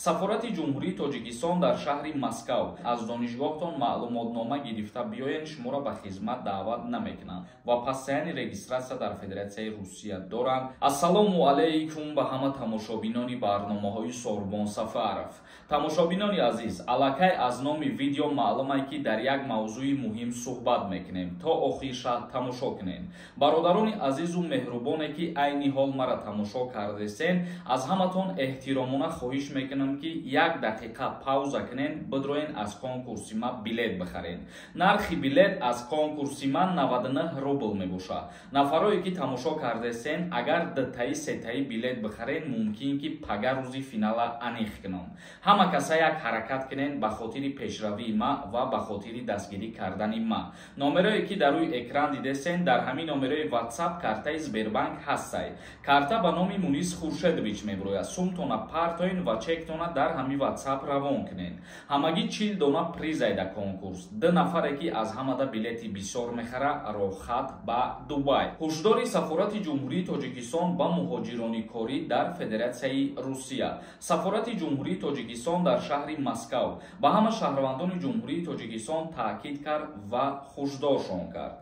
Сафорати Ҷумҳурии Тоҷикистон дар шаҳри Москав: аз донишгоҳтон маълумотнома гирифта биёен, шуморо ба хизмат даъват намекунанд ва постоянный регистрация дар Федератсияи Русия доранд. Ассалому алайкум ба ҳама тамошобинони барномаҳои Сорбон Сафаров. Тамошобинони азиз, аллакай аз номи видео маълумае, ки дар як мавзӯи муҳим суҳбат мекунем. То охирша тамошо кунем. Бародарони азизу меҳрубоне, ки айни ҳол мара тамошо кардесен, аз ҳаматон эҳтиромона хоҳиш мекунам, ки як дақиқа пауза кунен, бидроен, аз конкурси ма билет бихарен. Нархи билет аз конкурси ман 99 рубл мебошад. Нафарое, ки тамошо кардесен, агар дутаи, сетаи билет бихарен, мумкин ки пага рӯзи финала аниқ кунам. Ҳама каса як ҳаракат кунен ба хотири пешравии ма ва ба хотири дастгирӣ кардани ма. Номерое, ки дар рӯи экран дидесен, дар ҳамин номерои WhatsApp картаи Сбербанк ҳастай. Карта ба номи Мунис Хуршедович мебурояд. Сумтона партоен ва чектона дар ҳамин WhatsApp равон кунен. Ҳамагӣ 40 дона призай да конкурс. Ду нафаре, ки аз ҳамада билети бисёр мехара, роҳхат ба Дубай. Ҳушдори Сафорати Ҷумҳурии Тоҷикистон ба муҳоҷирони корӣ дар Федератсияи Русия. Сафорати Ҷумҳурии Тоҷикистон дар шаҳри Москав ба ҳама шаҳрвандони Ҷумҳурии Тоҷикистон таъкид кард ва ҳушдоршон кард.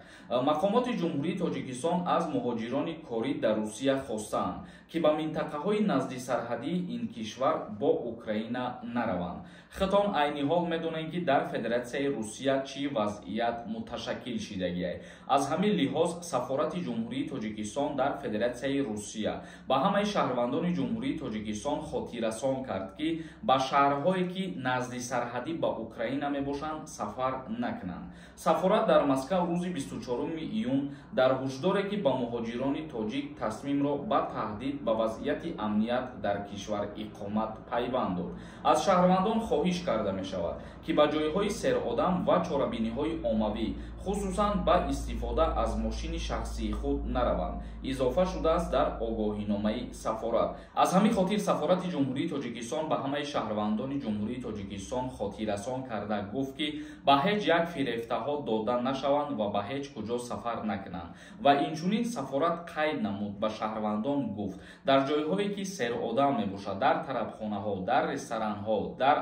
Мақомоти Ҷумҳурии Тоҷикистон аз муҳоҷирони корӣ дар Русия хостаанд, ки ба минтақаҳои наздисарҳадии ин кишвар бо Украина нараванд. Худтон айни ҳол медонем, ки дар Федератсияи Русия чӣ вазъият муташаккил шидагиай. Аз ҳамин лиҳоз Сафорати Ҷумҳурии Тоҷикистон дар Федератсияи Русия ба ҳамаи шаҳрвандони Ҷумҳурии Тоҷикистон хотиррасон кард, ки ба шаҳрҳое, ки наздисарҳадӣ ба Украина мебошанд, сафар накунанд. Сафорат дар Москав рӯзи 24 июн дар ҳушдоре, ки ба муҳоҷирони тоҷик, тасмимро ба таҳдид ба вазъияти амният дар кишвар иқомат пайванд дод. Аз шаҳрвандон хоҳиш карда мешавад, ки ба ҷойҳои серодам ва чорабиниҳои оммавӣ, хусусан ба истифода аз мошини шахсии худ нараванд, изофа шудааст дар огоҳиномаи сафорат. Аз ҳамин хотир Сафорати Ҷумҳурии Тоҷикистон ба ҳамаи шаҳрвандони Ҷумҳурии Тоҷикистон хотиррасон карда гуфт, ки ба ҳеҷ як фирефтаҳо дода нашаванд ва ба ҳеҷ куҷо сафар накунанд. Ва инчунин сафорат қайд намуд, ба шаҳрвандон гуфт, дар ҷойҳое, ки серодам мебошад, дар тарабхонаҳо, дар ресторанҳо, дар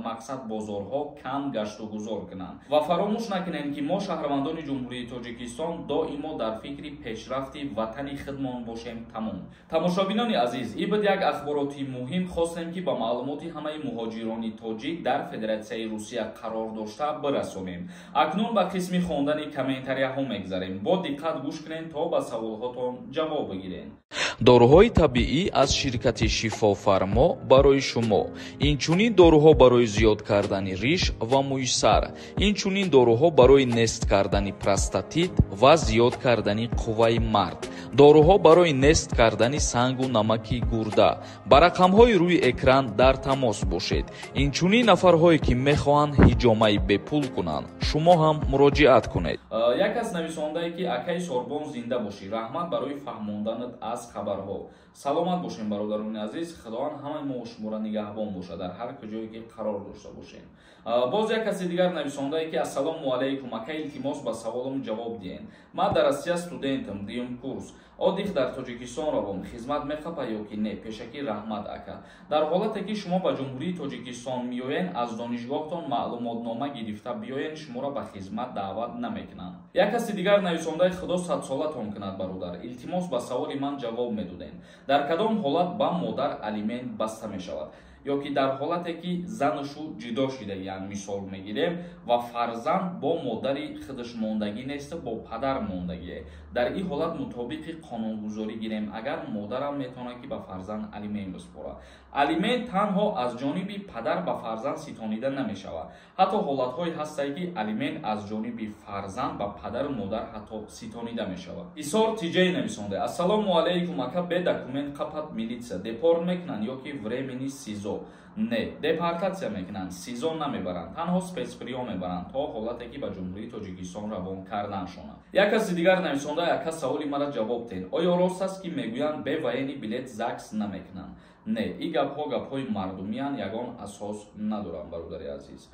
мақсад бозорҳо кам гаштугузор кунанд. Ва фаромӯш накунем, ки мо, шаҳрвандони Ҷумҳурии Тоҷикистон, доимо дар фикри пешрафти ватани худмон бошем. Тамом. Тамошобинони азиз, ин буд як ахбороти муҳим. Хостем, ки ба маълумоти ҳамаи муҳоҷирони тоҷик дар Федератсияи Русия қарор дошта бирасонем. Акнун ба қисми хондани комментарияҳо мегзарем. Бо диққат гӯш кунед, то ба саволҳотон ҷавоб бигирем. Доруҳои табиӣ аз ширкати Шифофармо барои шумо. Инчунин доруҳо барои зиёд кардани риш ва мӯи сар, инчунин доруҳо барои нест кардани простатит ва зиёд кардани қувваи мард, доруҳо барои нест кардани сангу намаки гурда. Ба рақамҳои рӯи экран дар тамос бошед. Инчунин нафарҳое, ки мехоҳанд ҳиҷомаи бепул кунанд, шумо ҳам муроҷиат кунед. Як кас нависондае, ки: «Акаи Сорбон, зинда бошӣ, раҳмат барои фаҳмонданат аз хабарҳо». Саломат бошем, бародарони азиз. Худованд ҳамаи мо шуморо нигаҳбон бошад дар ҳар куҷое ки қарор дошта бошем. Боз як каси дигар нависондае, ки: «Ассалому алайкум, ака, илтимос, ба саволам ҷавоб диҳен. Ман дар Россия студентам, дуюм курс. Отдых дар Тоҷикистон равом, хизмат мехапа ё ки не? Пешакӣ раҳмат, ака». Дар ҳолате ки шумо ба Ҷумҳурии Тоҷикистон меоен, аз донишгоҳтон маълумотнома гирифта биёен, шуморо ба хизмат даъват намекунанд. Як каси дигар нависондаи: «Худо садсолатон кунад, бародар. Илтимос, ба саволи ман ҷавоб медодем. Дар кадом ҳолат ба модар алимент баста мешавад? Ё ки дар ҳолате ки зану шу ҷудо шидагиянд, мисол мегирем, ва фарзанд бо модари худаш мондагӣ нест, бо падар мондагие. Дар ин ҳолат, мутобиқи қонунгузорӣ гирем агар, модарам метавонад, ки ба фарзанд алимент биспорад. Алимент танҳо аз ҷониби падар ба фарзанд ситонида намешавад. Ҳатто ҳолатҳое ҳастае, ки алимент аз ҷониби фарзанд ба падару модар ҳатто ситонида мешавад. Исор Тиҷай нависонда: «Ассалому алайкум, ака. Бе документ қапат, милитсия депорт мекунанд ё ки временный СИЗО?» Не, депортатсия мекунанд, СИЗО намебаранд, танҳо спецприём мебаранд то ҳолате ки ба Ҷумҳурии Тоҷикистон равон карданшонад. Як каси дигар нависонда: «Ака, саволи мара ҷавоб диҳед. Оё рост аст, ки мегӯянд, бе военный билет ЗАГС намекунанд?» Не, ин гапҳо гапҳои мардумиянд, ягон асос надоранд, бародари азиз.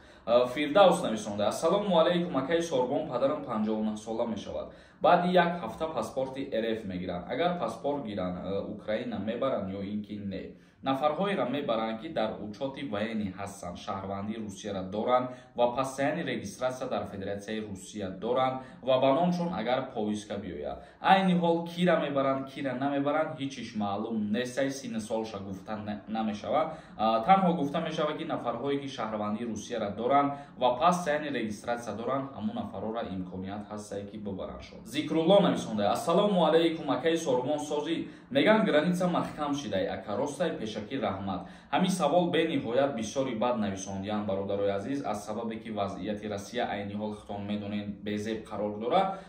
Фирдавс нависонда: «Ассалому алайкум, акаи Сорбон. Падарам 59 сола мешавад. Баъди як ҳафта паспорти РФ мегиранд. Агар паспорт гиранд, Украина мебаранд ё ин ки не?» Нафарҳоеро мебаранд, ки дар учёти военный ҳастанд, шаҳрвандии Русияро доранд ва постоянный регистрация дар Федератсияи Русия доранд ва ба номшон агар повестка биёяд. Айни ҳол кира мебаранд, кира намебаранд, ҳеҷ маълум нестай, синну солша гуфта намешавад. Танҳо гуфта мешавад, ки нафарҳое ки шаҳрвандии Русияро доранд ва постоянный регистрация доранд, ҳамун нафарҳоро имконият ҳастае, ки бибарандшон. Зикрулло нависонда: ассалому алайкум, акаи Сорбон, созӣ? Меган, граница маҳкам шидай, ака, ростай? Пешакӣ раҳмат. Ҳамин савол бениҳоят бисёри бад нависондиянд, бародарои азиз, аз сабабе ки вазъияти Россия айни ҳол, худтон медонед, безеб қарор дорад.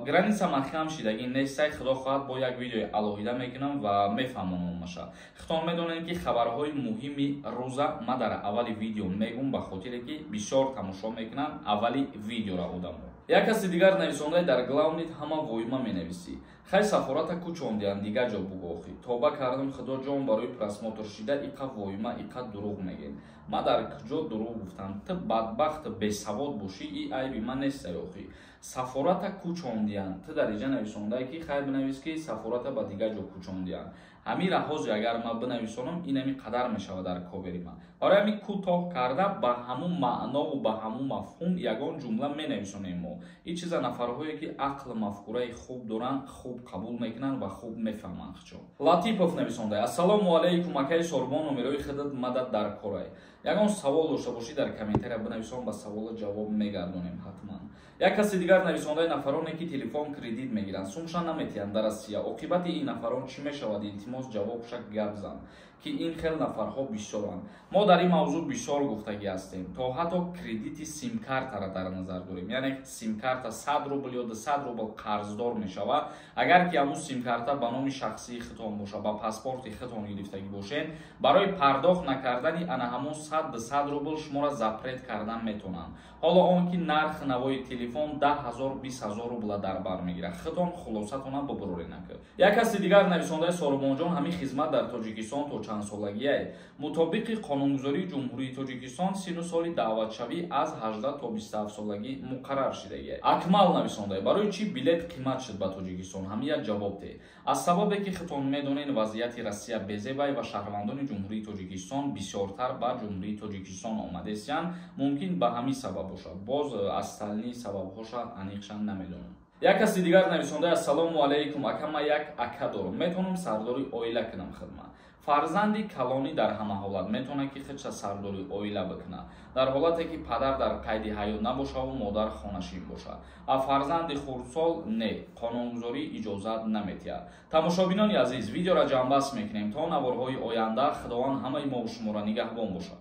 Граница маҳкам шидагӣ нестай. Худо хоҳад, бо як видеои алоҳида мекунам ва мефаҳмонам маша. Худтон медонед, ки хабарҳои муҳими рӯза ма дар аввали видео мегум, ба хотире ки бисёр тамошо мекунанд аввали видеора одамо. Як каси дигар нависондаи: дар главный ҳама воима менависӣ. Хай, сафората кӯчондиям, дигар ҷо бугохӣ. Тоба кардам, худоҷон, барои просмотр шида иқа воима, иқа дурӯғ мегем. Ма дар куҷо дурӯғ гуфтам? Ту бадбахт бесавод бошӣ, и айби ман нестай охӣ. Сафората кӯчондиянд, ту дар иҷа нависондае, ки хай бинавис, ки сафората ба дигар ҷо кӯчондиянд. Ҳамира ҳозир агар ман бинависонам, инами қадар мешавад дар ковери ман. Барои ҳамин кӯтоҳ карда, ба ҳамун маънову ба ҳамун мафҳум ягон ҷумла менависонем мо. Ин чиза нафарҳое ки ақлу мафкураи хуб доранд, хуб қабул мекунанд ва хуб мефаҳманд хчон. Латипов нависонда: ассалому алайкум, акаи Сорбон, номерои худат мадад дар корай. Ягон савол дошта бошӣ, дар комментария бинависон, ба савола ҷавоб мегардонем ҳатман. Як каси дигар нависондаи: нафароне ки телефон кредит мегиранд, сумша наметиҳанд дар Россия, оқибати ин нафарон чӣ мешавад? Илтимос, ҷавобша гап зан, ки ин хел нафарҳо бисёранд. Мо дар ин мавзӯъ бисёр гуфтагӣ ҳастем, то ҳатто кредити симкартаро дар назар дорем. Яъне симкарта 100 рубл ё 200 рубл қарздор мешавад. Агар ки ҳамун симкарта ба номи шахсии худтон бошад, ба паспорти худтон гирифтагӣ бошед, барои пардохт накардани ана ҳамун 100-200 рубл шуморо запрет кардан метавонанд. Ҳоло он ки нархи навои телефон 10 000, 20 000 рубла дар бар мегирад. Худтон хулосатона бубуроред накард. Як каси дигар нависондаи: Сорбонҷон, ҳамин хизмат дар Тоҷикистон то чанд солагиае? Мутобиқи қонунгузории Ҷумҳурии Тоҷикистон, сину соли даъватшавӣ аз 18 то 27 солагӣ муқаррар шидагиа. Акмал нависонда: барои чӣ билет қимат шуд ба Тоҷикистон? Ҳамин як ҷавоб деҳ. Аз сабабе ки худтон медонед, вазъияти Россия безебай ва шаҳрвандони Ҷумҳурии Тоҷикистон бисёртар ба Ҷумҳурии Тоҷикистон омадесиянд, мумкин ба ҳамин сабаб бошад. Боз остальные сабабҳоша аниқша намедонам. Як каси дигар нависонда: ассалому алайкум, ака, ма як ака дорам, метавонам сардори оила кунам хидмат? Фарзанди калонӣ дар ҳама ҳолат метавонад, ки худша сардори оила бикунад, дар ҳолате ки падар дар қайди ҳаёт набошаву модар хонашин бошад. А фарзанди хурдсол не, қонунгузорӣ иҷозат наметиҳад. Тамошобинони азиз, видеоро ҷамъбаст мекунем. То наворҳои оянда Худованд ҳамаи мову шуморо нигаҳбон бошад.